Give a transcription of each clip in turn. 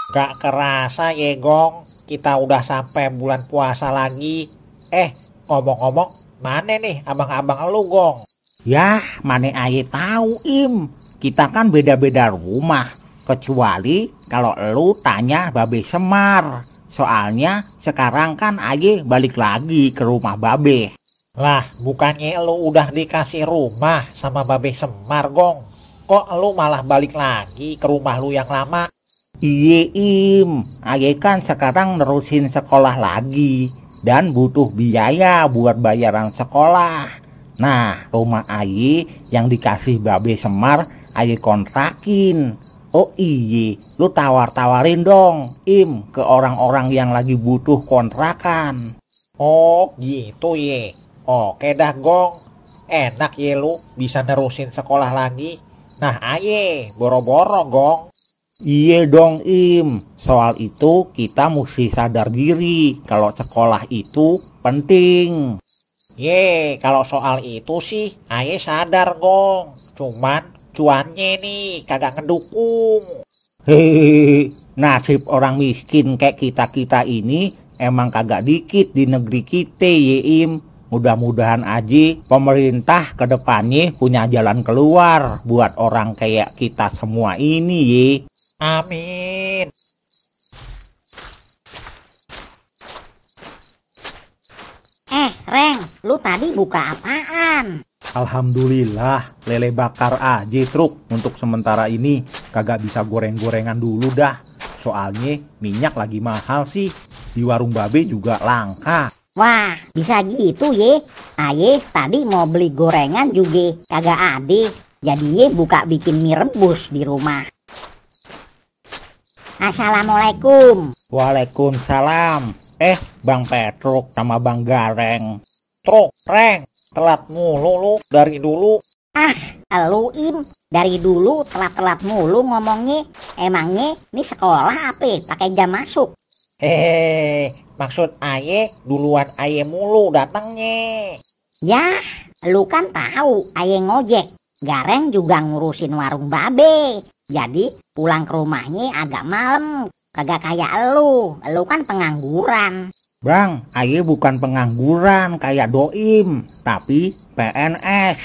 Gak kerasa ya Gong, kita udah sampai bulan puasa lagi. Ngomong-ngomong, mana nih abang-abang lu, Gong? Yah, mana aye tahu Im. Kita kan beda-beda rumah. Kecuali kalau lu tanya Babe Semar. Soalnya sekarang kan aye balik lagi ke rumah Babe. Lah, bukannya lu udah dikasih rumah sama Babe Semar, Gong? Kok lu malah balik lagi ke rumah lu yang lama? Iye Im, aye kan sekarang nerusin sekolah lagi. Dan butuh biaya buat bayaran sekolah. Nah, rumah aye yang dikasih Babe Semar aye kontrakin. Oh iye, lu tawar-tawarin dong Im ke orang-orang yang lagi butuh kontrakan. Oh, gitu ye. Oke dah, Gong. Enak ye lu bisa nerusin sekolah lagi. Nah, aye, boro-boro, Gong. Iya dong Im, soal itu kita mesti sadar diri kalau sekolah itu penting. Ye, kalau soal itu sih, aye sadar, Gong. Cuman cuannya nih kagak ngedukung. Hehehe, nasib orang miskin kayak kita-kita ini emang kagak dikit di negeri kita ya Im. Mudah-mudahan aja pemerintah ke depannya punya jalan keluar buat orang kayak kita semua ini ye. Amin. Reng, lu tadi buka apaan? Alhamdulillah, lele bakar aja truk untuk sementara ini. Kagak bisa goreng-gorengan dulu dah. Soalnya minyak lagi mahal sih. Di warung Babe juga langka. Wah, bisa gitu ye. Aye tadi mau beli gorengan juga kagak ada. Jadi ye buka bikin mie rebus di rumah. Assalamualaikum. Waalaikumsalam. Bang Petruk sama Bang Gareng. Truk, Reng, telat mulu lu dari dulu. Elu Im, dari dulu telat-telat mulu ngomongnya. Emangnya ini sekolah apa pakai jam masuk? Hehehe, maksud aye duluan aye mulu datangnya. Yah, lu kan tahu aye ngojek. Gareng juga ngurusin warung Babe. Jadi pulang ke rumahnya agak malam. Kagak kayak lu kan pengangguran. Bang, aye bukan pengangguran kayak Doim, tapi PNS.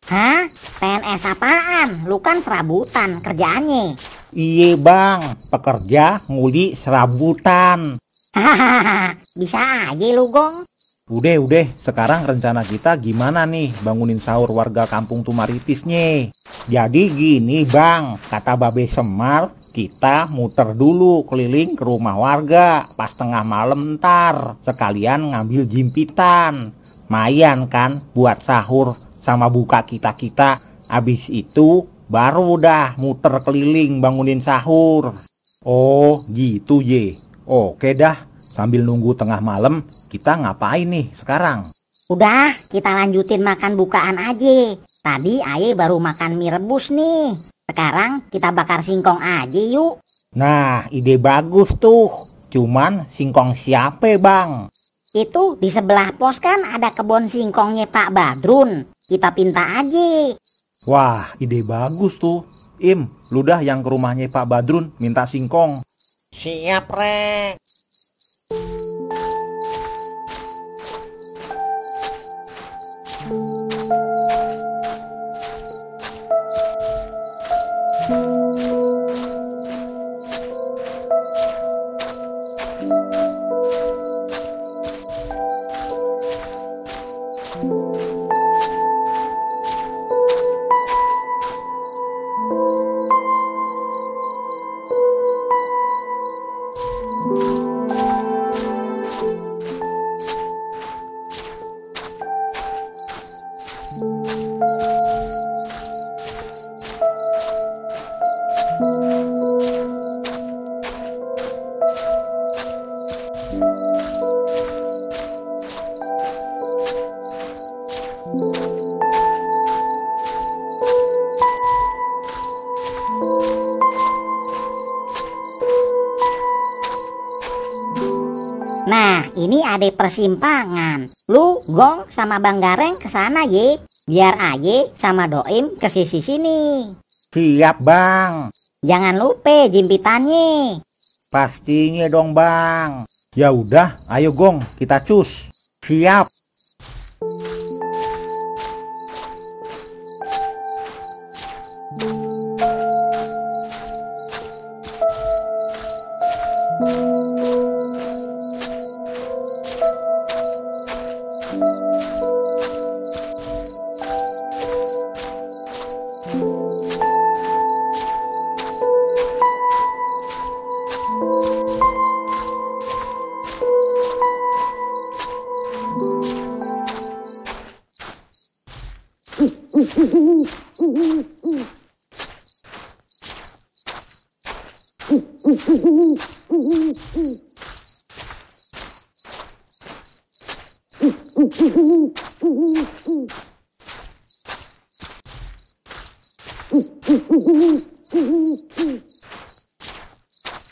Hah? PNS apaan? Lu kan serabutan kerjaannya. Iye bang, pekerja nguli serabutan. Hahaha, bisa aja lu Gong. Udah, sekarang rencana kita gimana nih bangunin sahur warga kampung Tumaritisnya? Jadi gini bang, kata Babe Semar, kita muter dulu keliling ke rumah warga pas tengah malam ntar. Sekalian ngambil jimpitan. Mayan kan buat sahur sama buka kita-kita. Abis itu baru dah muter keliling bangunin sahur. Oh gitu ye. Oke dah. Sambil nunggu tengah malam, kita ngapain nih sekarang? Udah, kita lanjutin makan bukaan aja. Tadi aye baru makan mie rebus nih. Sekarang kita bakar singkong aja yuk. Nah, ide bagus tuh. Cuman singkong siapa bang? Itu di sebelah pos kan ada kebun singkongnya Pak Badrun. Kita pinta aja. Wah, ide bagus tuh. Im, lu dah yang ke rumahnya Pak Badrun minta singkong. Siap, Reng. Nah, ini ada persimpangan. Lu, Gong, sama Bang Gareng kesana ye. Biar aye sama Doim ke sisi sini. Siap bang. Jangan lupa jimpitannya. Pastinya dong bang. Ya udah, ayo Gong, kita cus. Siap.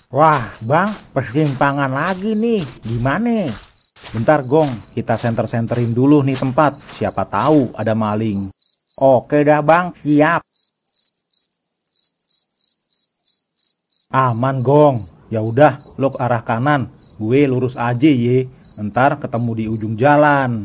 Wah, Bang, persimpangan lagi nih. Gimana? Bentar, Gong. Kita senter-senterin dulu nih tempat. Siapa tahu ada maling. Oke dah, Bang. Siap. Aman, Gong. Ya udah, lo ke arah kanan. Gue lurus aja ye. Ntar ketemu di ujung jalan.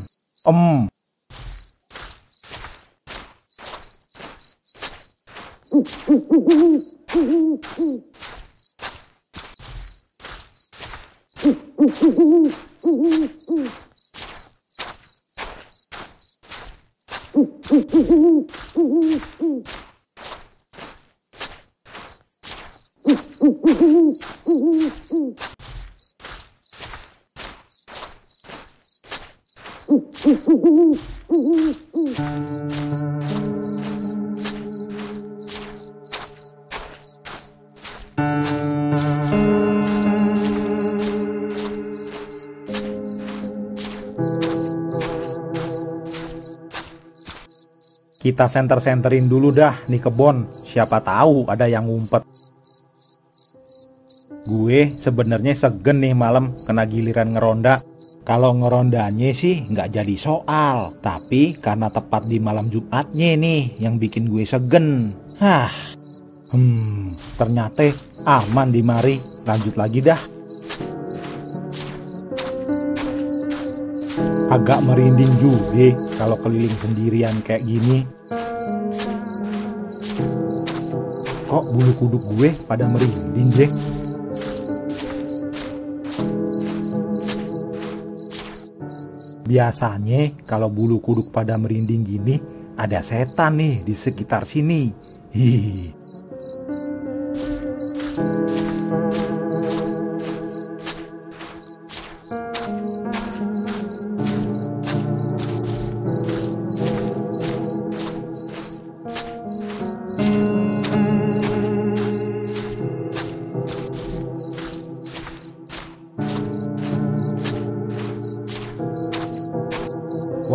Kita senter-senterin dulu dah nih kebon. Siapa tahu ada yang ngumpet. Gue sebenarnya segen nih malam kena giliran ngeronda. Kalau ngerondanya sih nggak jadi soal, tapi karena tepat di malam Jumatnya nih yang bikin gue segen. Ternyata aman di mari. Lanjut lagi dah. Agak merinding juga kalau keliling sendirian kayak gini. Kok bulu kuduk gue pada merinding deh. Biasanya kalau bulu kuduk pada merinding gini, ada setan nih di sekitar sini. Hihi.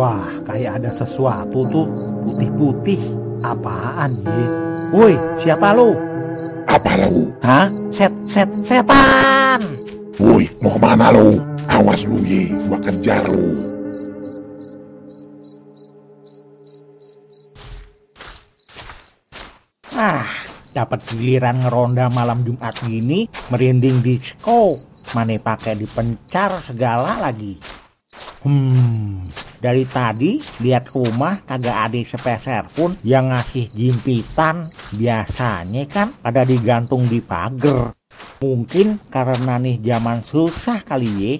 Wah, kayak ada sesuatu tuh putih-putih. Apaan ye? Woi, siapa lu? Apa lu? Hah? Setan! Woi, mau kemana lu? Awas lu ye, gua kejar lu. Dapat giliran ngeronda malam Jumat gini, merinding disco. Mane pakai dipencar segala lagi. Dari tadi lihat rumah kagak ada sepeser pun yang ngasih jimpitan. Biasanya kan pada digantung di pagar. Mungkin karena nih zaman susah kali ye,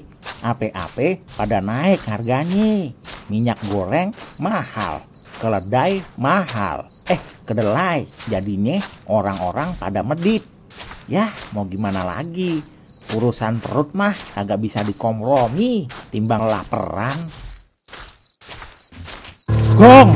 ape-ape pada naik harganya. Minyak goreng mahal, keledai mahal, kedelai jadinya orang-orang pada medit. Ya mau gimana lagi, urusan perut mah kagak bisa dikompromi timbang laperan. Gong!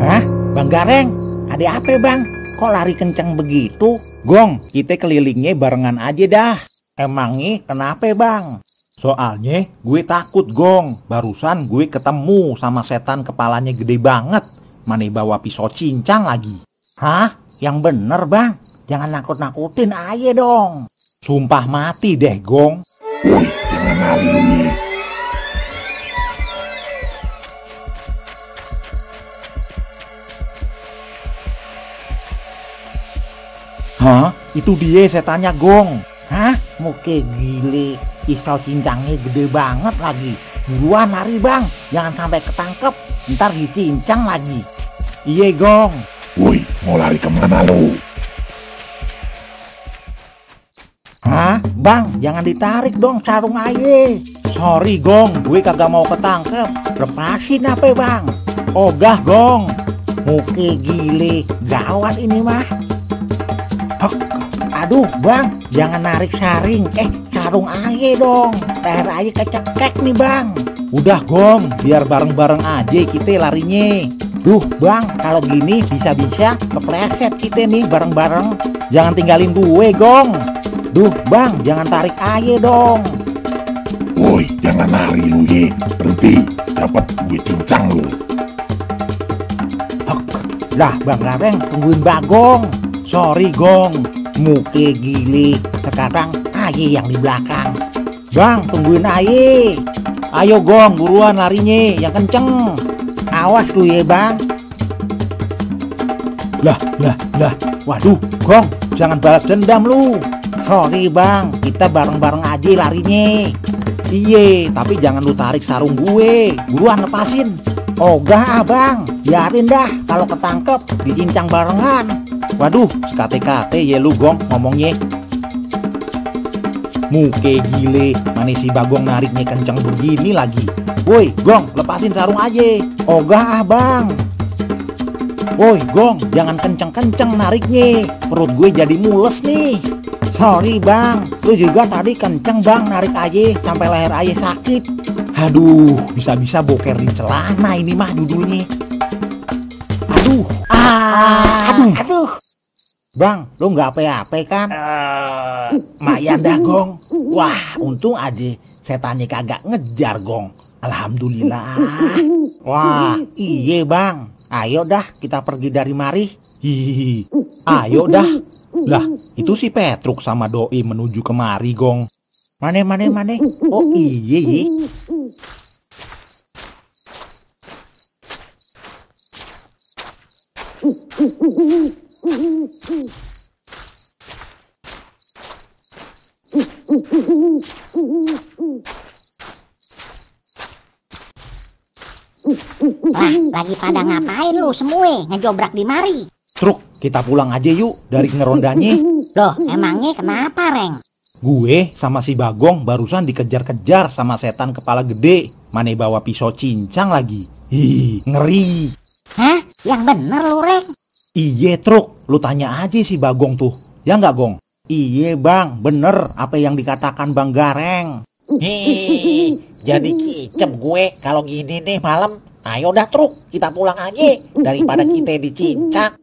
Hah? Bang Gareng? Ada apa bang? Kok lari kenceng begitu? Gong, kita kelilingnya barengan aja dah. Emangnya kenapa bang? Soalnya gue takut Gong. Barusan gue ketemu sama setan kepalanya gede banget. Mana bawa pisau cincang lagi. Hah? Yang bener bang? Jangan nakut-nakutin aja dong. Sumpah mati deh Gong. Woi, jangan lari lu ye. Hah? Itu dia setannya Gong. Hah? Muke gile. Pisau cincangnya gede banget lagi. buruan lari bang, jangan sampai ketangkep, ntar dicincang lagi. Iya Gong. Woi, mau lari kemana lu? Hah? Bang, jangan ditarik dong sarung aye. Sorry Gong, gue kagak mau ketangkep. Lepasin apa bang? Ogah Gong. Muke gile, gawat ini mah. Hok. Aduh bang, jangan narik saring. Sarung aye dong. Leher aye kecekek nih bang. Udah Gong, biar bareng-bareng aja kita larinya. Duh bang, kalau gini bisa-bisa kepleset kita nih bareng-bareng. Jangan tinggalin gue Gong. Duh bang, jangan tarik aja dong. Woi, jangan lari lu ye. Berhenti, dapat gue cincang lu. Lah bang Gareng, tungguin Bagong. Sorry Gong, muke gile. Sekarang aye yang di belakang. Bang, tungguin aye. Ayo Gong, buruan larinya, yang kenceng. Awas lu ya bang. Lah. Waduh Gong, jangan balas dendam lu. Sorry bang, kita bareng-bareng aja larinya. Iye, tapi jangan lu tarik sarung gue. Buruan lepasin. Ogah bang, biarin dah. Kalau ketangkep dicincang barengan. Waduh, sekate-kate ya lu Gong ngomongnya. Muke gile, mana si Bagong nariknya kenceng begini lagi. Woi Gong, lepasin sarung aja. Ogah bang. Woi Gong, jangan kenceng-kenceng nariknya. Perut gue jadi mules nih. Sorry bang, lu juga tadi kenceng bang narik aja sampai leher aja sakit. Aduh, bisa-bisa boker di celana ini mah judulnya. Aduh. Bang, lu nggak apa-apa kan? Mayan dah Gong. Wah, untung aja setannya kagak ngejar Gong. Alhamdulillah. Wah, iye bang. Ayo dah kita pergi dari mari. Hihihi. Ayo dah. Lah, itu si Petruk sama Doi menuju kemari Gong. Mane. Oh iye. Lah, lagi pada ngapain lu semua ngejobrak di mari? Truk, kita pulang aja yuk dari ngerondanya. Loh, emangnya kenapa, Reng? Gue sama si Bagong barusan dikejar-kejar sama setan kepala gede. Mane bawa pisau cincang lagi. Ngeri. Hah? Yang bener lu, Reng? Iye Truk, lu tanya aja si Bagong tuh. Ya nggak Gong? Iye bang, bener apa yang dikatakan Bang Gareng. Jadi kicep gue kalau gini nih malam. Ayo dah Truk, kita pulang aja daripada kita dicincang.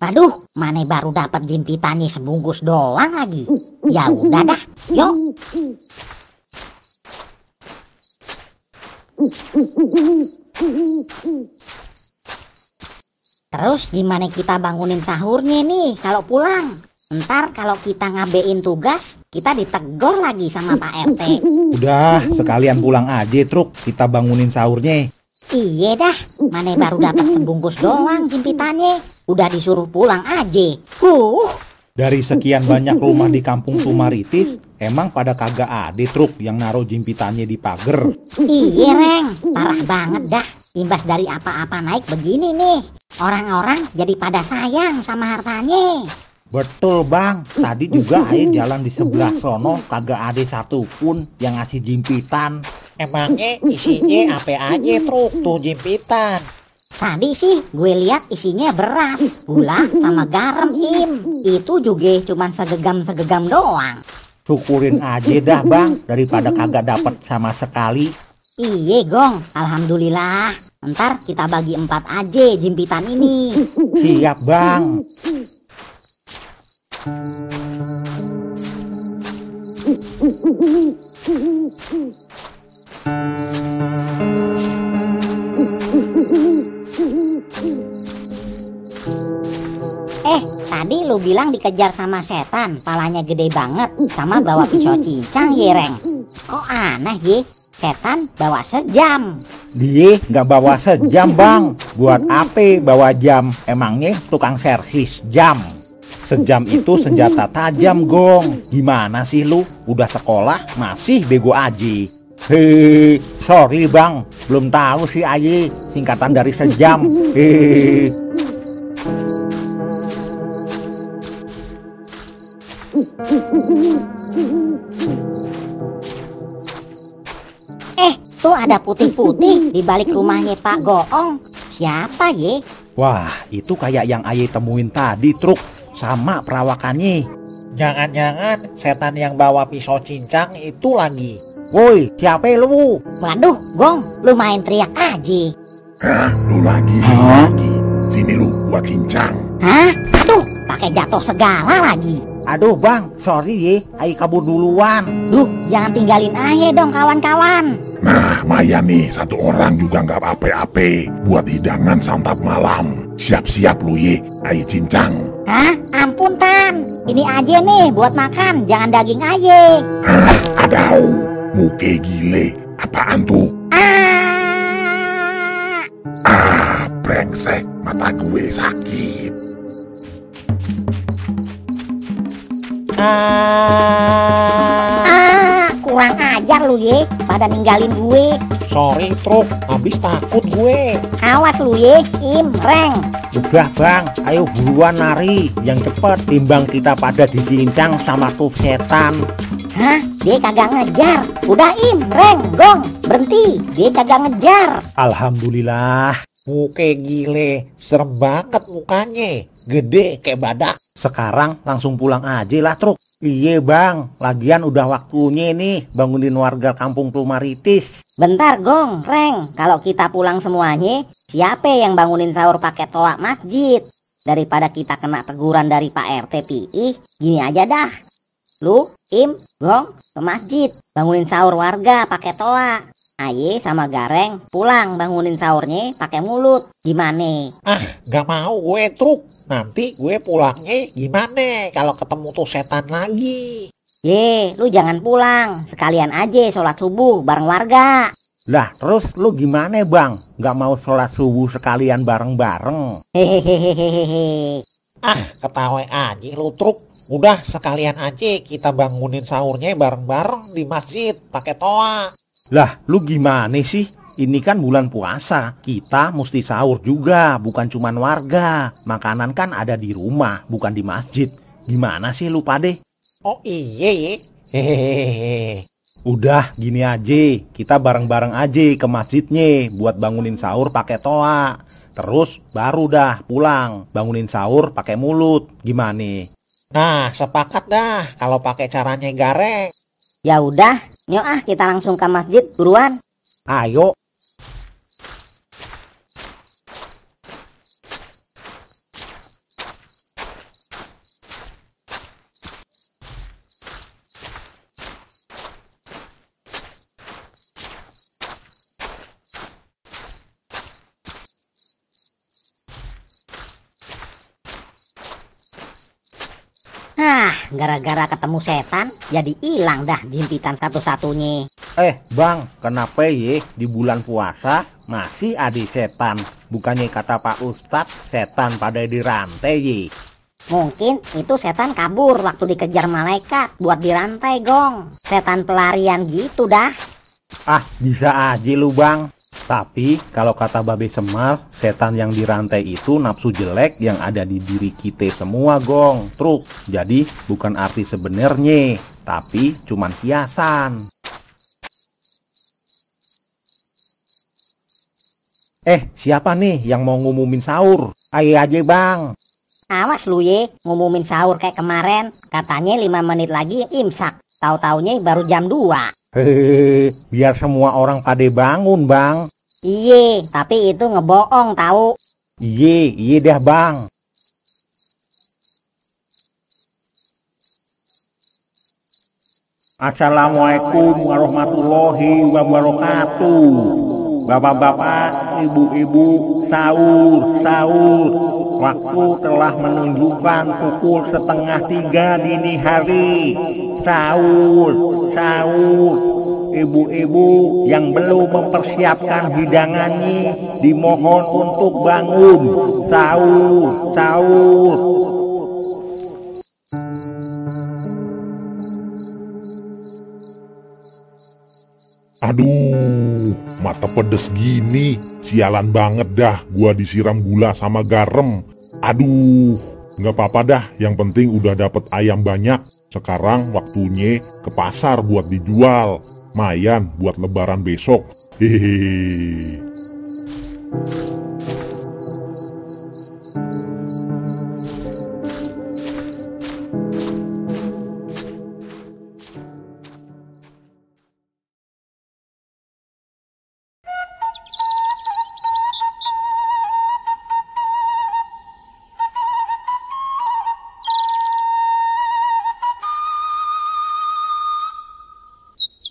Aduh, mana baru dapat jimpitannya sebungkus doang lagi. Ya udah dah, yuk. Terus gimana kita bangunin sahurnya nih kalau pulang? Ntar kalau kita ngabein tugas, kita ditegor lagi sama Pak RT. Udah, sekalian pulang aja Truk, kita bangunin sahurnya. Iya dah, mana baru dapat sebungkus doang jimpitannya. Udah disuruh pulang aja. Dari sekian banyak rumah di kampung Tumaritis, emang pada kagak ada Truk yang naruh jimpitannya di pagar. Iya Reng, parah banget dah. Imbas dari apa-apa naik begini nih. Orang-orang jadi pada sayang sama hartanya. Betul bang, tadi juga air jalan di sebelah sono kagak ada satupun yang ngasih jimpitan. Emangnya isinya apa aja Truk tuh jimpitan? Tadi sih gue lihat isinya beras, gula, sama garam Im. Itu juga cuman segegam-segegam doang. Syukurin aja dah bang, daripada kagak dapat sama sekali. Iye Gong, alhamdulillah. Ntar kita bagi 4 aja jimpitan ini. Siap bang. Tadi lu bilang dikejar sama setan, palanya gede banget, sama bawa pisau cincang ye Reng. Kok aneh ye, setan bawa sejam. Dia nggak bawa sejam bang, buat apa bawa jam? Emangnya tukang servis jam? Sejam itu senjata tajam Gong. Gimana sih lu? Udah sekolah masih bego aja. Sorry bang, belum tahu sih aye, singkatan dari sejam. Tuh ada putih-putih di balik rumahnya Pak Goong. Siapa ye? Wah, itu kayak yang aye temuin tadi truk, sama perawakannya. Jangan-jangan setan yang bawa pisau cincang itu lagi. Woi, siapa lu? Waduh, Gong, lu main teriak aja. Hah, lu lagi. Sini lu, gua cincang. Hah? Tuh, pakai jatuh segala lagi. Aduh bang, sorry ye, aye kabur duluan. Duh, jangan tinggalin aja dong kawan-kawan. Nah, Maya nih, satu orang juga nggak apa-apa. Buat hidangan santap malam. Siap-siap lu ye, ayo cincang. Hah? Ampun Tan, ini aja nih buat makan, jangan daging aja. Hah, adau, muke gile, apaan tuh? Brengsek, mata gue sakit. Kurang ajar lu ye, pada ninggalin gue. Sorry truk, habis takut gue. Awas lu ye, Imreng. Udah bang, ayo buruan lari, yang cepet timbang kita pada dicincang sama tuh setan. Hah? Dia kagak ngejar. Udah Imreng, Gong, berhenti, dia kagak ngejar. Alhamdulillah. Muke gile, serem banget mukanya. Gede kayak badak. Sekarang langsung pulang aja lah truk. Iya bang, lagian udah waktunya nih bangunin warga kampung Tumaritis. Bentar Gong, Reng, kalau kita pulang semuanya, siapa yang bangunin sahur pakai toa masjid? Daripada kita kena teguran dari Pak RT PI, gini aja dah. Lu, Im, Gong, ke masjid, bangunin sahur warga pakai toa. Aye sama Gareng pulang bangunin sahurnya pakai mulut. Gimana? Gak mau gue truk. Nanti gue pulangnya gimana kalau ketemu tuh setan lagi? Ye, lu jangan pulang. Sekalian aja sholat subuh bareng warga. Lah terus lu gimana bang? Gak mau sholat subuh sekalian bareng-bareng? Hehehehehe. Ketawa aja lu truk. Udah sekalian aja kita bangunin sahurnya bareng-bareng di masjid pakai toa. Lah lu gimana sih? Ini kan bulan puasa, kita mesti sahur juga, bukan cuman warga. Makanan kan ada di rumah, bukan di masjid. Gimana sih lu pade? Oh iya. Hehehe. Udah gini aja, kita bareng-bareng aja ke masjidnya buat bangunin sahur pakai toa. Terus baru dah pulang, bangunin sahur pakai mulut. Gimana? Nah, sepakat dah kalau pakai caranya Gareng. Ya udah, yuk kita langsung ke masjid buruan. Ayo. Gara-gara ketemu setan, jadi hilang dah jimpitan satu-satunya. Bang, kenapa ye di bulan puasa masih ada setan? Bukannya kata Pak Ustadz setan pada dirantai ye? Mungkin itu setan kabur waktu dikejar malaikat buat dirantai Gong. Setan pelarian gitu dah. Bisa aja lu bang. Tapi kalau kata Babe Semar, setan yang dirantai itu nafsu jelek yang ada di diri kita semua Gong. Truk, jadi bukan arti sebenarnya, tapi cuman kiasan. Siapa nih yang mau ngumumin sahur? Ayo aja bang. Awas lu ye, ngumumin sahur kayak kemarin. Katanya 5 menit lagi imsak. Tahu-taunya baru jam 2. Biar semua orang pada bangun bang. Iye, tapi itu ngebohong tahu. Iye dah bang. Assalamualaikum warahmatullahi wabarakatuh. Bapak-bapak, ibu-ibu, sahur. Waktu telah menunjukkan pukul 2:30 dini hari. Sahur. Ibu-ibu yang belum mempersiapkan hidangannya dimohon untuk bangun. Sahur. Aduh, mata pedes gini. Sialan banget dah gua disiram gula sama garam. Aduh, nggak apa-apa dah. Yang penting udah dapet ayam banyak. Sekarang waktunya ke pasar buat dijual. Mayan buat lebaran besok. Hehehe.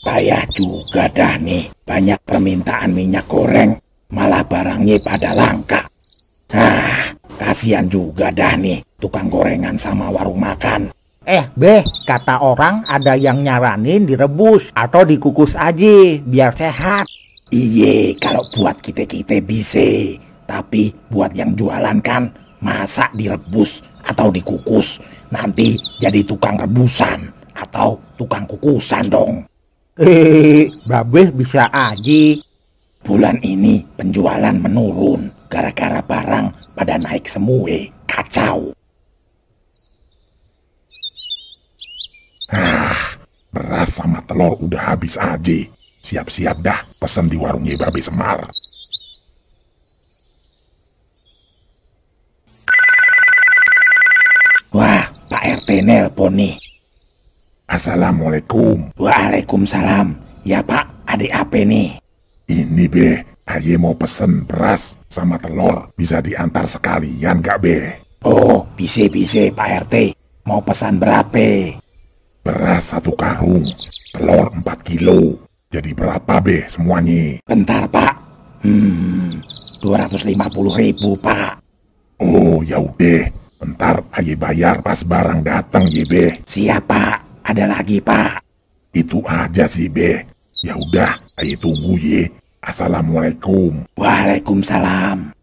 Payah juga dah nih, banyak permintaan minyak goreng, malah barangnya pada langka. Kasihan juga dah nih tukang gorengan sama warung makan. Beh, kata orang ada yang nyaranin direbus atau dikukus aja biar sehat. Iye, kalau buat kita-kita bisa, tapi buat yang jualan kan masa direbus atau dikukus, nanti jadi tukang rebusan atau tukang kukusan dong. Babeh bisa aja. Bulan ini penjualan menurun gara-gara barang pada naik semua, kacau. Beras sama telur udah habis aja. Siap-siap dah pesen di warungnya Babe Semar. Wah, Pak RT nelpon nih. Assalamualaikum. Waalaikumsalam. Ya Pak, adik apa nih? Ini be, aye mau pesen beras sama telur. Bisa diantar sekalian gak be? Oh, bisa Pak RT. Mau pesan berapa? Beras 1 karung, telur 4 kilo. Jadi berapa be semuanya? Bentar Pak. 250.000 Pak. Oh yaudah, bentar aye bayar pas barang datang ye be. Siap Pak. Ada lagi Pak. Itu aja sih be. Ya udah, ayo tunggu ye. Assalamualaikum. Waalaikumsalam.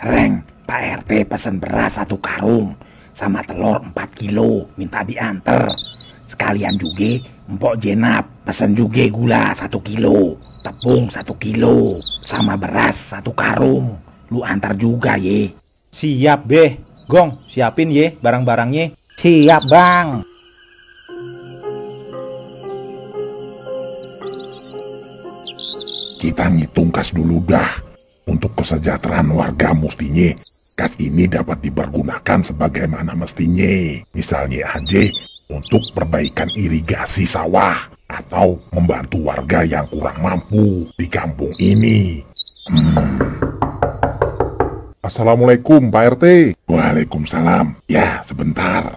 Reng, Pak RT pesen beras 1 karung sama telur 4 kilo, minta diantar. Sekalian juga Mpok Jenap pesen juga gula 1 kilo, tepung 1 kilo, sama beras 1 karung. Lu antar juga ye. Siap beh. Gong, siapin ye barang-barangnya. Siap bang. Kita ngitung kas dulu dah. Untuk kesejahteraan warga mestinya kas ini dapat dipergunakan sebagaimana mestinya. Misalnya aja untuk perbaikan irigasi sawah atau membantu warga yang kurang mampu di kampung ini. Assalamualaikum Pak RT. Waalaikumsalam. Ya sebentar.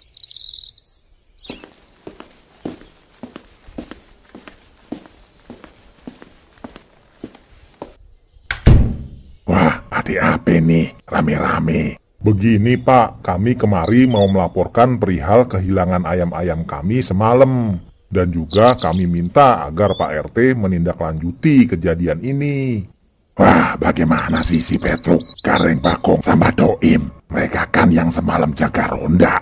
Wah, ada apa nih? Rame-rame. Begini Pak, kami kemari mau melaporkan perihal kehilangan ayam-ayam kami semalam. Dan juga kami minta agar Pak RT menindaklanjuti kejadian ini. Wah, bagaimana sih si Petruk, Gareng Bakong, sama Doim? Mereka kan yang semalam jaga ronda.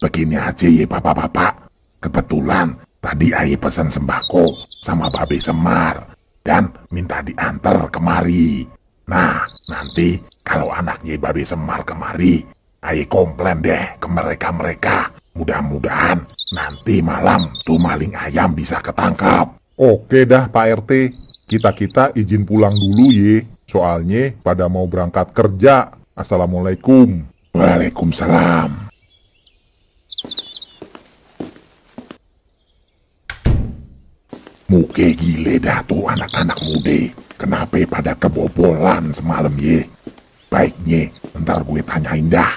Begini aja ya bapak-bapak. Kebetulan tadi Aye pesan sembako sama Babe Semar. Dan minta diantar kemari. Nah, nanti kalau anaknya Babe Semar kemari, Aye komplain deh ke mereka-mereka. Mudah-mudahan nanti malam tuh maling ayam bisa ketangkap. Oke dah Pak RT, kita izin pulang dulu ye. Soalnya pada mau berangkat kerja. Assalamualaikum. Waalaikumsalam. Muke gile dah tuh anak-anak muda. Kenapa pada kebobolan semalam ye? Baiknya ntar gue tanyain dah.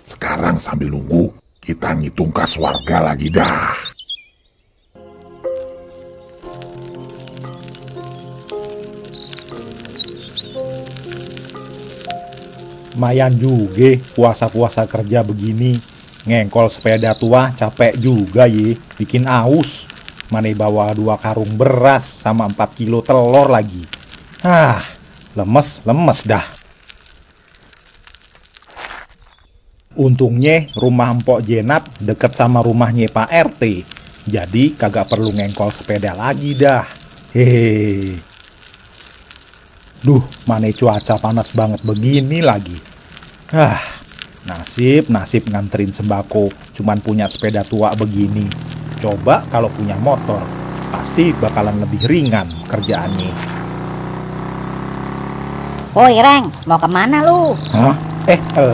Sekarang sambil nunggu kita ngitung kas warga lagi dah. Lumayan juga puasa-puasa kerja begini. Ngengkol sepeda tua capek juga ye. Bikin aus. Mana bawa 2 karung beras sama 4 kilo telur lagi. Lemes dah. Untungnya rumah Mpok Jenap deket sama rumahnya Pak RT. Jadi kagak perlu ngengkol sepeda lagi dah. Hehehe. Duh, mana cuaca panas banget begini lagi. Nasib nganterin sembako cuman punya sepeda tua begini. Coba kalau punya motor, pasti bakalan lebih ringan kerjaannya. Woi Reng, mau kemana lu? Hah?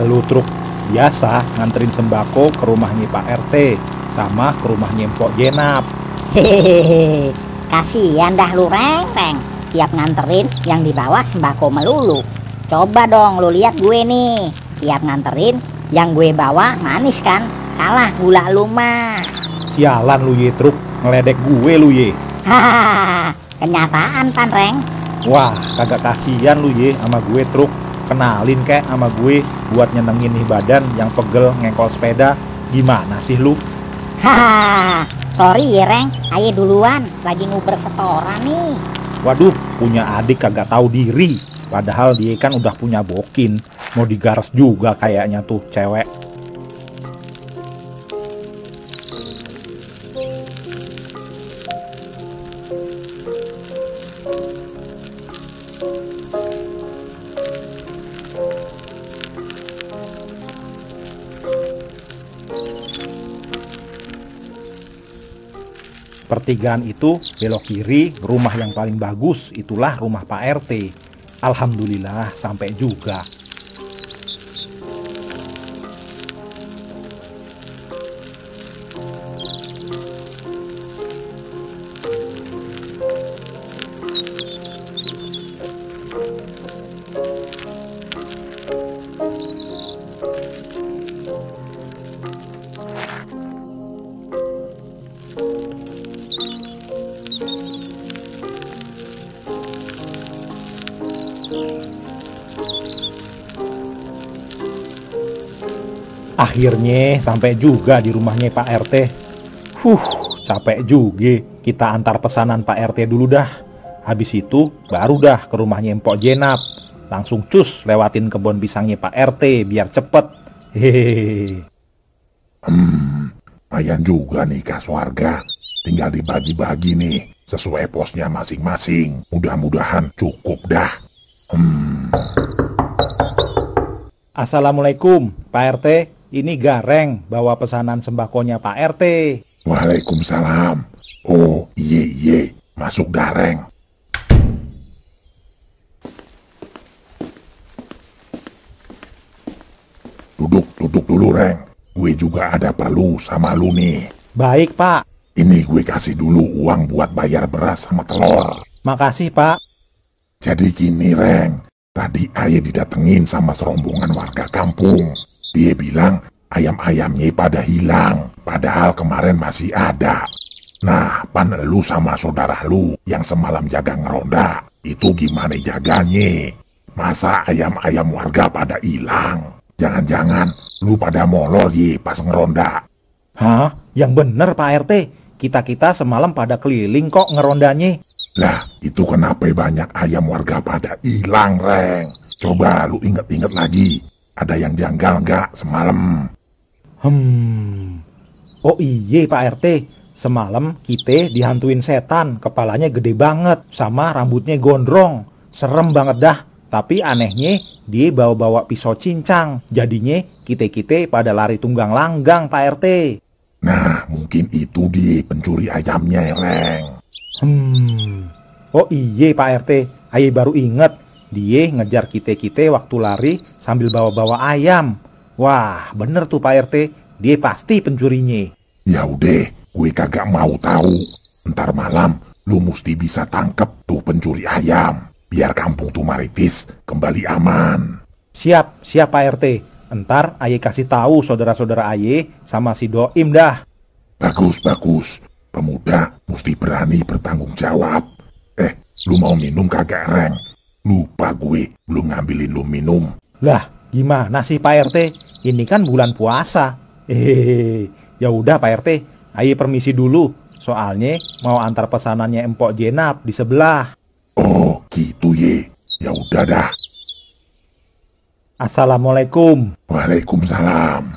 Lu truk. Biasa nganterin sembako ke rumahnya Pak RT sama ke rumahnya Mpok Jenap. Hehehe, kasihan dah lu Reng. Tiap nganterin yang di bawah sembako melulu. Coba dong lu lihat gue nih. Tiap nganterin yang gue bawa manis kan? Kalah gula lu mah. Sialan lu ye truk, ngeledek gue lu ye. Hahaha, kenyataan pan Reng. Wah, kagak kasihan lu ye sama gue truk. Kenalin kek sama gue buat nyenengin nih badan yang pegel ngengkol sepeda. Gimana sih lu? Hahaha, sorry ya Reng, ayo duluan, lagi nguber setoran nih. Waduh, punya adik kagak tahu diri. Padahal dia kan udah punya bokin. Mau digaras juga kayaknya tuh cewek. Pertigaan itu belok kiri, rumah yang paling bagus itulah rumah Pak RT. Alhamdulillah sampai juga. Akhirnya sampai juga di rumahnya Pak RT. Capek juga. Kita antar pesanan Pak RT dulu dah. Habis itu baru dah ke rumahnya Mpok Jenap. Langsung cus lewatin kebun pisangnya Pak RT biar cepet. Hehehe. Lumayan juga nih kas warga. Tinggal dibagi-bagi nih sesuai posnya masing-masing. Mudah-mudahan cukup dah. Assalamualaikum Pak RT. Ini Gareng bawa pesanan sembakonya Pak RT. Waalaikumsalam. Oh iye, masuk Gareng. Duduk dulu Reng. Gue juga ada perlu sama lu nih. Baik Pak. Ini gue kasih dulu uang buat bayar beras sama telur. Makasih Pak. Jadi gini Reng. Tadi ayah didatengin sama serombongan warga kampung. Dia bilang ayam-ayamnya pada hilang, padahal kemarin masih ada. Nah, pan lu sama saudara lu yang semalam jaga ngeronda, itu gimana jaganya? Masa ayam-ayam warga pada hilang? Jangan-jangan lu pada molor ye pas ngeronda. Hah? Yang bener Pak RT. Kita semalam pada keliling kok ngerondanya. Lah, itu kenapa banyak ayam warga pada hilang, Reng? Coba lu inget-inget lagi. Ada yang janggal nggak semalam? Oh iye Pak RT. Semalam kita dihantuin setan. Kepalanya gede banget. Sama rambutnya gondrong. Serem banget dah. Tapi anehnya dia bawa-bawa pisau cincang. Jadinya kita pada lari tunggang langgang Pak RT. Nah, mungkin itu dia pencuri ayamnya, Reng. Oh iye Pak RT. Aye baru inget. Dia ngejar kita waktu lari sambil bawa-bawa ayam. Wah, bener tuh Pak RT. Dia pasti pencurinya. Ya udah, gue kagak mau tahu. Ntar malam lu mesti bisa tangkep tuh pencuri ayam. Biar kampung Tumaritis kembali aman. Siap Pak RT. Ntar Aye kasih tahu saudara-saudara Aye sama si Doim dah. Bagus. Pemuda mesti berani bertanggung jawab. Lu mau minum kagak, Reng? Lupa gue, belum ngambilin lu minum. Lah, gimana sih Pak RT? Ini kan bulan puasa. Ya udah Pak RT, Aye permisi dulu. Soalnya mau antar pesanannya Mpok Jenap di sebelah. Oh, gitu ye. Ya udah dah. Assalamualaikum. Waalaikumsalam.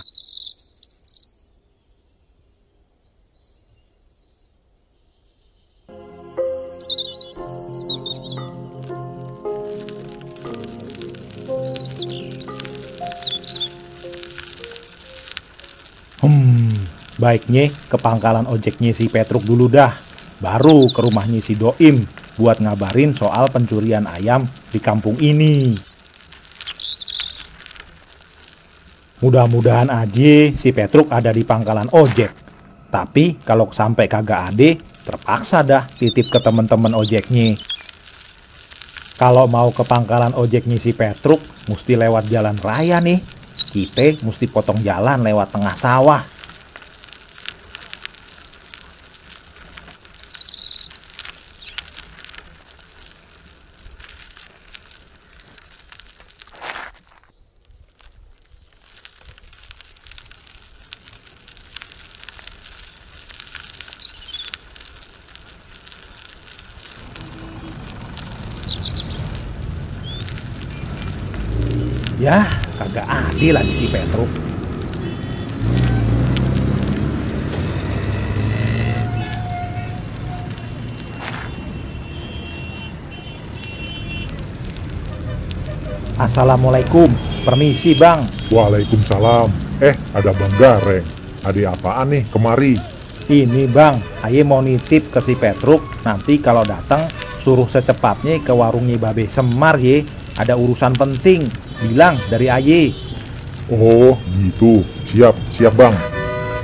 Baiknya ke pangkalan ojeknya si Petruk dulu dah. Baru ke rumahnya si Doim buat ngabarin soal pencurian ayam di kampung ini. Mudah-mudahan aja si Petruk ada di pangkalan ojek. Tapi kalau sampai kagak ada, terpaksa dah titip ke temen-temen ojeknya. Kalau mau ke pangkalan ojeknya si Petruk, mesti lewat jalan raya nih. Kita mesti potong jalan lewat tengah sawah. Yah, kagak adil lagi si Petruk. Assalamualaikum, permisi bang. Waalaikumsalam. Ada Bang Gareng. Ada apaan nih kemari? Ini bang, aye mau nitip ke si Petruk. Nanti kalau datang suruh secepatnya ke warungnya Babe Semar ye. Ada urusan penting, bilang dari aye. Oh gitu, siap Bang.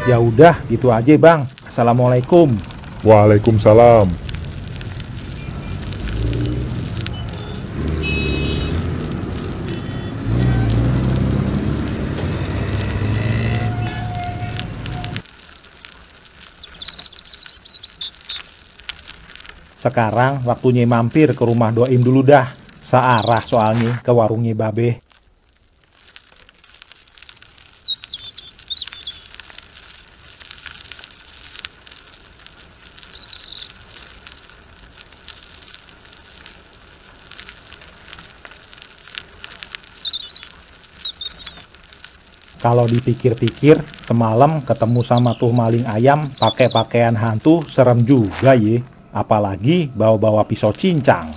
Ya udah, gitu aja bang. Assalamualaikum. Waalaikumsalam. Sekarang waktunya mampir ke rumah Doim dulu dah. Searah soalnya ke warungnya Babe. Kalau dipikir-pikir, semalam ketemu sama tuh maling ayam pakai pakaian hantu, serem juga ye. Apalagi bawa-bawa pisau cincang.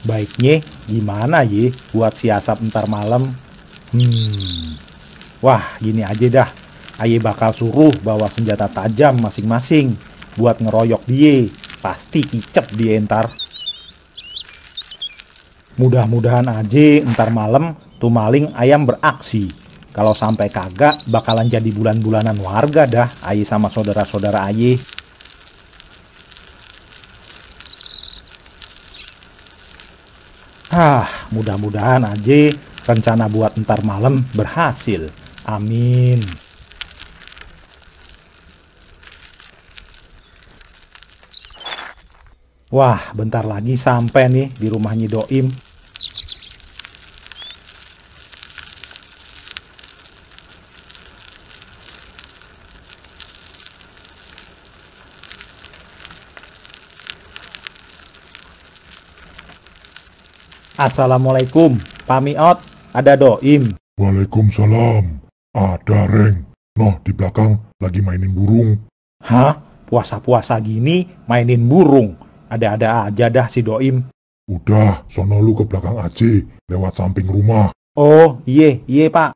Baiknya gimana ye buat siasat ntar malam? Wah, gini aja dah. Aye bakal suruh bawa senjata tajam masing-masing buat ngeroyok dia. Pasti kicep dia ntar. Mudah-mudahan aja ntar malam tuh maling ayam beraksi. Kalau sampai kagak bakalan jadi bulan-bulanan warga dah aye sama saudara-saudara aye. Mudah-mudahan aja rencana buat ntar malam berhasil. Amin. Wah, bentar lagi sampai nih di rumahnya Doim. Assalamualaikum, Pak Miot, ada Doim. Waalaikumsalam. Ada Reng. Noh, di belakang lagi mainin burung. Hah? Puasa-puasa gini mainin burung? Ada-ada aja dah si Doim. Udah, sono lu ke belakang aja, lewat samping rumah. Oh, iye Pak.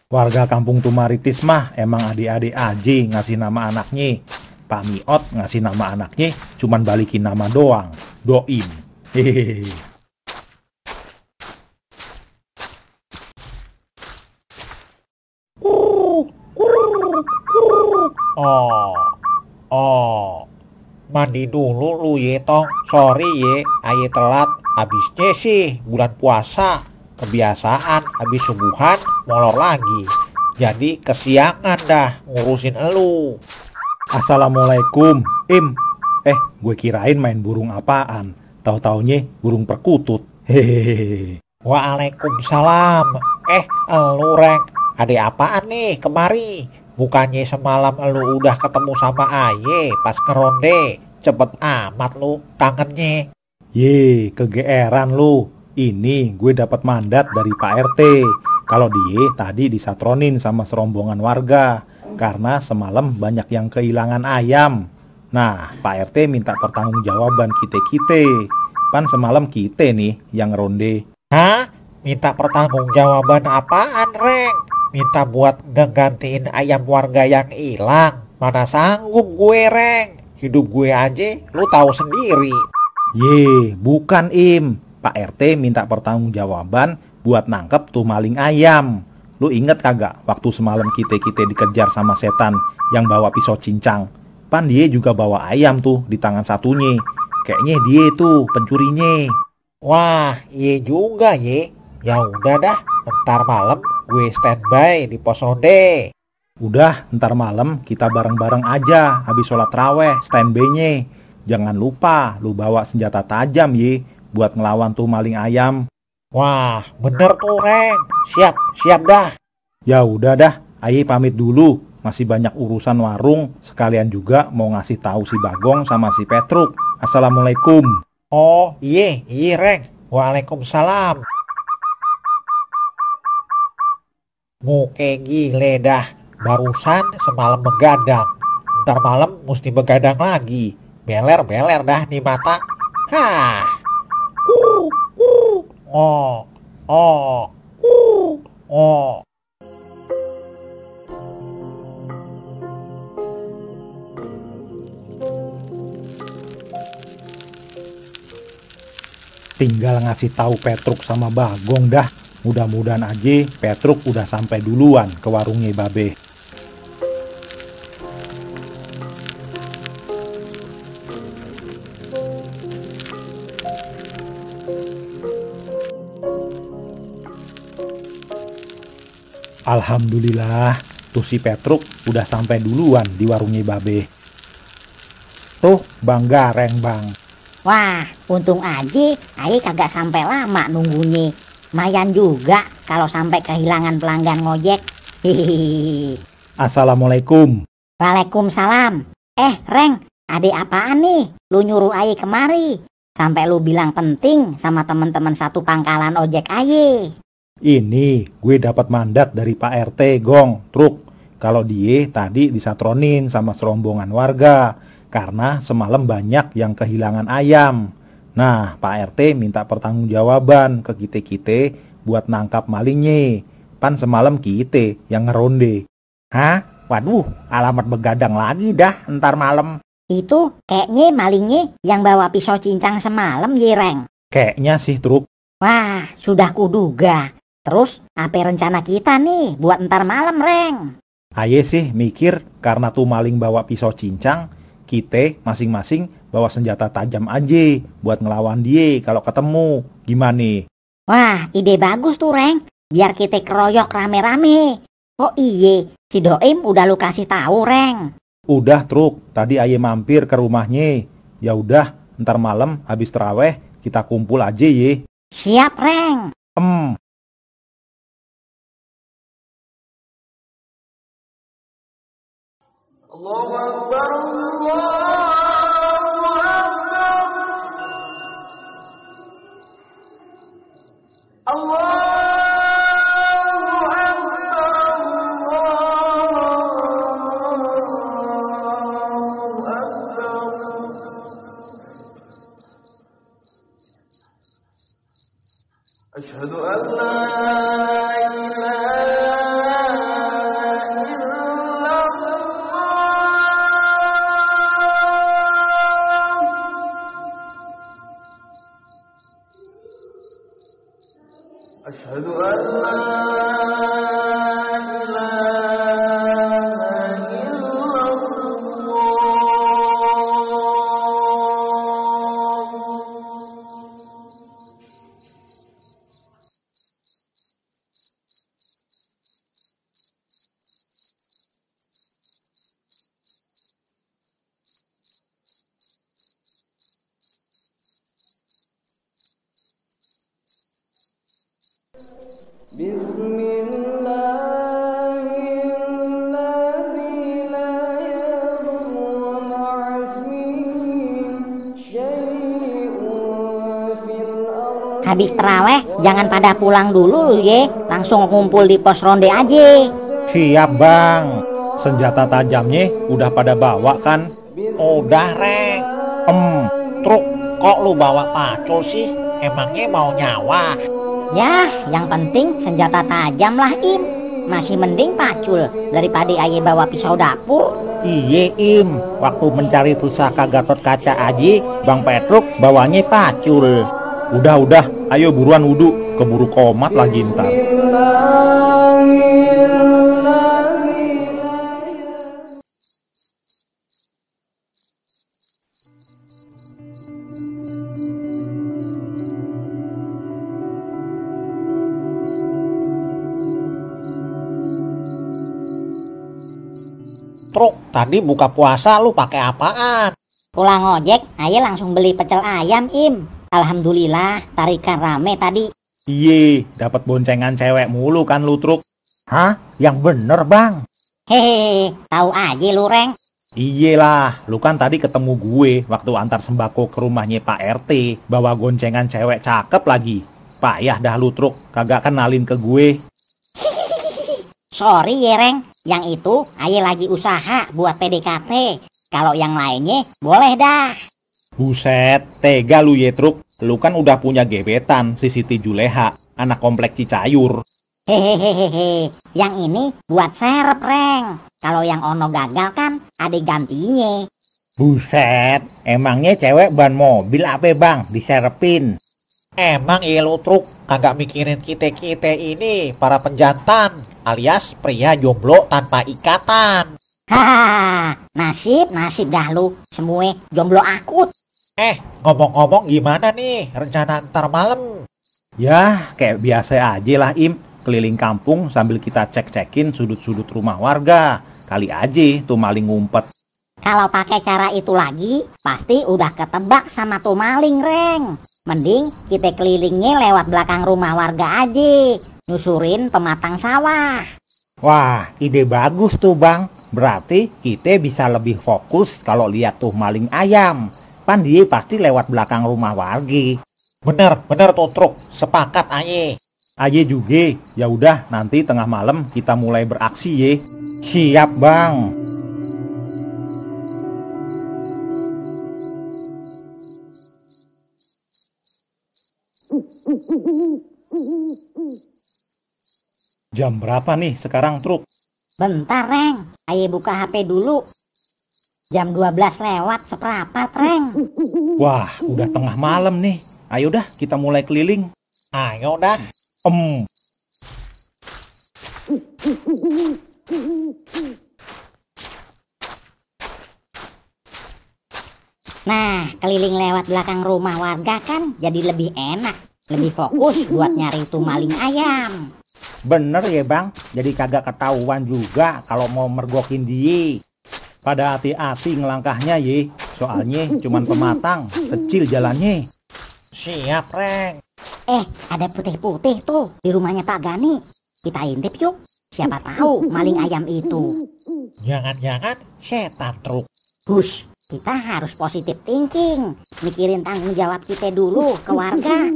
Warga kampung Tumaritis mah emang adik-adik aja ngasih nama anaknya. Pak Miot ngasih nama anaknya cuman balikin nama doang, Doim. Hehehe. Mandi dulu lu ye tong. Sorry ye, aye telat. Abisnya sih bulan puasa. Kebiasaan habis subuhan molor lagi. Jadi kesiangan dah ngurusin elu. Assalamualaikum, Im. Gue kirain main burung apaan. Tahu-taunya burung perkutut. Hehehe. Waalaikumsalam. Elu Reng, ada apaan nih kemari? Bukannya semalam elu udah ketemu sama aye pas ngeronde. Cepet amat lu kangennya. Ye, kegeeran lu. Ini gue dapat mandat dari Pak RT. Kalau dia tadi disatronin sama serombongan warga. Karena semalam banyak yang kehilangan ayam. Nah, Pak RT minta pertanggungjawaban kita-kita. Pan semalam kita nih yang ronde. Hah? Minta pertanggungjawaban apaan, Reng? Minta buat ngegantiin ayam warga yang hilang? Mana sanggup gue, Reng. Hidup gue aja lu tahu sendiri. Ye, bukan Im. Pak RT minta pertanggungjawaban buat nangkep tuh maling ayam. Lu inget kagak waktu semalam kita dikejar sama setan yang bawa pisau cincang? Pan dia juga bawa ayam tuh di tangan satunya. Kayaknya dia tuh pencurinya. Wah, iya juga ye. Ya udah dah, ntar malam gue standby di pos ronde. Udah, ntar malam kita bareng-bareng aja habis sholat raweh standby-nya. Jangan lupa lu bawa senjata tajam ye buat ngelawan tuh maling ayam. Wah, bener tuh, Reng. Siap dah. Ya udah dah, ayo pamit dulu. Masih banyak urusan warung, sekalian juga mau ngasih tahu si Bagong sama si Petruk. Assalamualaikum. Oh, iya, Reng. Waalaikumsalam. Muke gile dah. Barusan semalam begadang. Ntar malam mesti begadang lagi. Beler dah nih mata. Hah. Oh. Tinggal ngasih tahu Petruk sama Bagong dah. Mudah-mudahan aja Petruk udah sampai duluan ke warungnya Babe. Alhamdulillah, tuh si Petruk udah sampai duluan di warungnya Babe. Tuh Bang Gareng, Bang. Wah, untung aja aye kagak sampai lama nunggunya. Mayan juga kalau sampai kehilangan pelanggan ngojek. Hihihi. Assalamualaikum. Waalaikumsalam. Reng, ade apaan nih? Lu nyuruh aye kemari. Sampai lu bilang penting sama teman-teman satu pangkalan ojek aye. Ini gue dapat mandat dari Pak RT Gong Truk. Kalau dia tadi disatronin sama serombongan warga. Karena semalam banyak yang kehilangan ayam. Nah, Pak RT minta pertanggungjawaban ke kita buat nangkap malingnya. Pan semalam kita yang ngeronde. Hah? Waduh, alamat begadang lagi dah ntar malam. Itu kayaknya malingnya yang bawa pisau cincang semalam ye, Reng. Kayaknya sih, Truk. Wah, sudah kuduga. Terus, apa rencana kita nih buat ntar malam, Reng? Aye sih mikir karena tuh maling bawa pisau cincang, kita masing-masing bawa senjata tajam aja buat ngelawan dia kalau ketemu. Gimana? Wah, ide bagus tuh, Reng. Biar kita keroyok rame-rame. Oh iye, si Doim udah lu kasih tahu, Reng. Udah, Truk. Tadi aye mampir ke rumahnya. Ya udah, ntar malam habis terawih kita kumpul aja ye. Siap, Reng. Allahu Akbar, Allahu Akbar. Allahu Akbar, Allahu Akbar. Asyhadu an la ilaha Asyhadu an la ilaha Habis terawih jangan pada pulang dulu ye, langsung kumpul di pos ronde aja. Siap, Bang. Senjata tajamnya udah pada bawa kan? Udah, Reng. Truk. Kok lu bawa pacul sih? Emangnya mau nyawa? Ya, yang penting senjata tajam lah, Im. Masih mending pacul daripada aye bawa pisau dapur. Iye Im, waktu mencari pusaka Gatot Kaca aji, Bang Petruk bawanya pacul. Udah, ayo buruan wudhu, keburu komat lagi ntar. Truk, tadi buka puasa lu pakai apaan? Pulang ojek, aye langsung beli pecel ayam, Im. Alhamdulillah, tarikan rame tadi. Iye, dapat boncengan cewek mulu kan lu Truk. Hah? Yang bener Bang? Hehehe, tahu aja lu, Reng. Iye lah, lu kan tadi ketemu gue waktu antar sembako ke rumahnya Pak RT, bawa goncengan cewek cakep lagi. Payah dah lu Truk, kagak kenalin ke gue. Sorry ya, Reng. Yang itu aye lagi usaha buat PDKT. Kalau yang lainnya boleh dah. Buset, tega lu ye Truk. Lu kan udah punya gebetan si Siti Juleha, anak komplek Cicayur. Hehehehe, yang ini buat serep, Reng. Kalau yang ono gagal kan ada gantinya. Buset, emangnya cewek ban mobil apa Bang, diserepin? Emang iya lu Truk kagak mikirin kita-kita ini para penjantan alias pria jomblo tanpa ikatan. Hahaha, nasib dah lu. Semua jomblo akut. Ngomong-ngomong gimana nih rencana ntar malam? Ya, kayak biasa aja lah Im. Keliling kampung sambil kita cek-cekin sudut-sudut rumah warga. Kali aja tuh maling ngumpet. Kalau pakai cara itu lagi, pasti udah ketebak sama tuh maling, Reng. Mending kita kelilingnya lewat belakang rumah warga aja, nyusurin pematang sawah. Wah, ide bagus tuh Bang. Berarti kita bisa lebih fokus kalau lihat tuh maling ayam. Pan dia pasti lewat belakang rumah warga. Bener tuh Truk, sepakat aye. Aja juga, ya udah nanti tengah malam kita mulai beraksi ye. Siap Bang. Jam berapa nih sekarang Truk? Bentar, Reng. Ayo buka HP dulu. Jam 12 lewat seperempat, Reng. Wah, udah tengah malam nih. Ayo dah kita mulai keliling. Ayo dah. Nah, keliling lewat belakang rumah warga kan jadi lebih enak. Lebih fokus buat nyari tuh maling ayam. Bener ya Bang, jadi kagak ketahuan juga kalau mau mergokin dia. Pada hati-hati ngelangkahnya ye, soalnya cuman pematang, kecil jalannya. Siap, Reng. Ada putih-putih tuh di rumahnya Pak Gani. Kita intip yuk, siapa tahu maling ayam itu. Jangan-jangan setan Truk. Hush, kita harus positif thinking. Mikirin tanggung jawab kita dulu ke warga.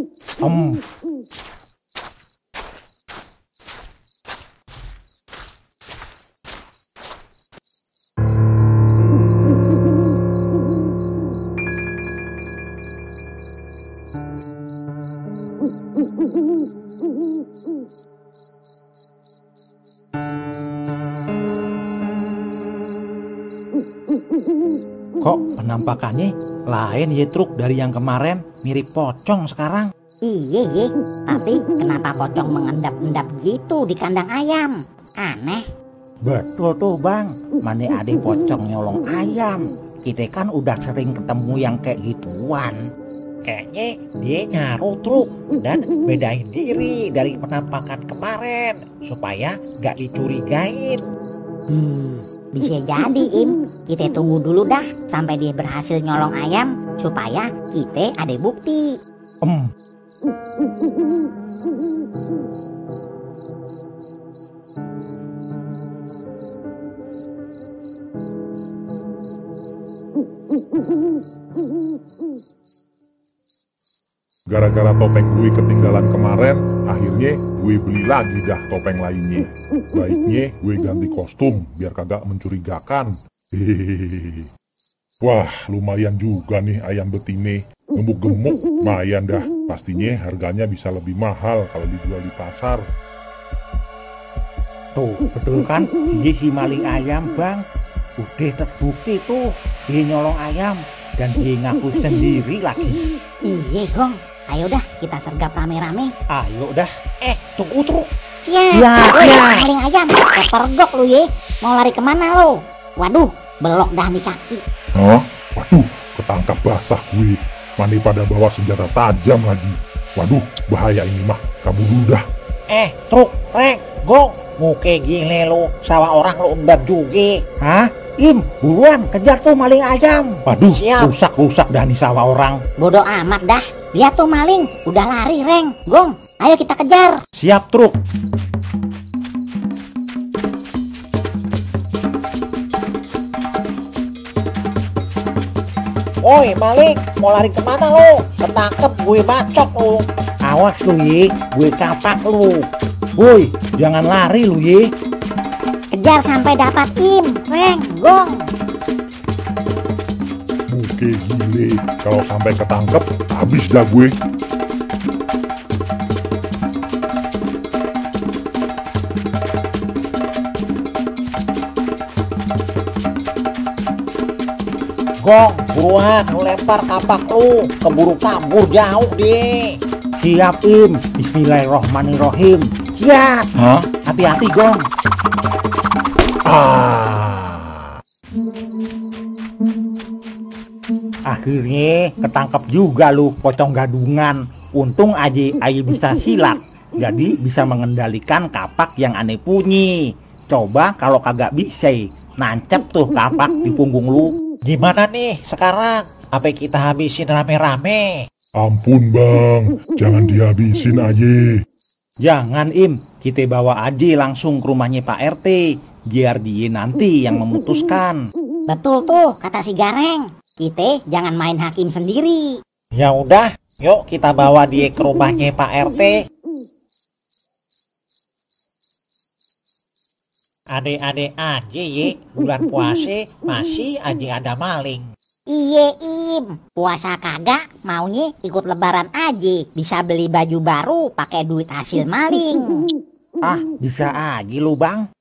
Kok penampakannya lain ya Truk dari yang kemarin, mirip pocong sekarang. Iya, tapi kenapa pocong mengendap-endap gitu di kandang ayam? Aneh. Betul tuh Bang, mana ada pocong nyolong ayam. Kita kan udah sering ketemu yang kayak gituan. Kayaknya dia nyaru Truk dan bedain diri dari penampakan kemarin supaya nggak dicurigain. Bisa jadi Im. Kita tunggu dulu dah sampai dia berhasil nyolong ayam supaya kita ada bukti. Gara-gara topeng gue ketinggalan kemarin, akhirnya gue beli lagi dah topeng lainnya. Baiknya gue ganti kostum biar kagak mencurigakan. Hehehe. Wah, lumayan juga nih ayam betine. Gemuk-gemuk, lumayan dah. Pastinya harganya bisa lebih mahal kalau dijual di pasar. Tuh, betul kan? Dia si maling ayam, Bang. Udah terbukti tuh, dia nyolong ayam. Dan dia ngaku sendiri lagi. Iya Gong, ayo dah kita sergap rame-rame. Ayo dah. Tunggu truk. Siap. Ya, Woi, ya. maling ayam, kepergok lu ye. Mau lari kemana lo? Waduh, belok dah nih kaki. Hah? Waduh, ketangkap basah gue. Mani pada bawa senjata tajam lagi. Waduh, bahaya ini mah. Kabur dulu dah. Truk, Reng, Gong. Muke gile lo, sawah orang lo umbat juga. Hah? Im, buruan kejar tuh maling ayam. Waduh, Siap. rusak dah nih sawah orang. Bodoh amat dah. Dia tuh maling, udah lari Reng. Gong, ayo kita kejar. Siap, truk. Woi, maling, mau lari kemana lo? Ketangkep gue bacok lo. Awas lu ye, gue kapak lu. Woi, jangan lari lu ye. Kejar sampai dapat Im, Reng, Gong. Muke gile. Kalau sampai ketangkep, habis dah gue. Gong, buruan, lu lempar kapak lu. Keburu kabur jauh deh. Siap, Im. Bismillahirrohmanirrohim. Siap. Hah? Hati-hati, Gong. Akhirnya ketangkep juga lu, pocong gadungan. Untung aja bisa silat. Jadi bisa mengendalikan kapak yang aneh punyi. Coba kalau kagak bisa, nancep tuh kapak di punggung lu. Gimana nih sekarang? Apa kita habisin rame-rame? Ampun bang, jangan dihabisin aja. Jangan Im, kita bawa aja langsung ke rumahnya Pak RT. Biar dia nanti yang memutuskan. Betul tuh kata si Gareng. Kita jangan main hakim sendiri. Ya udah, yuk kita bawa dia ke rumahnya Pak RT. Adek-adek aja ye, bulan puasa masih aja ada maling. Iye Im, puasa kagak, maunya ikut lebaran aja. Bisa beli baju baru pakai duit hasil maling. Ah, bisa aja lu bang.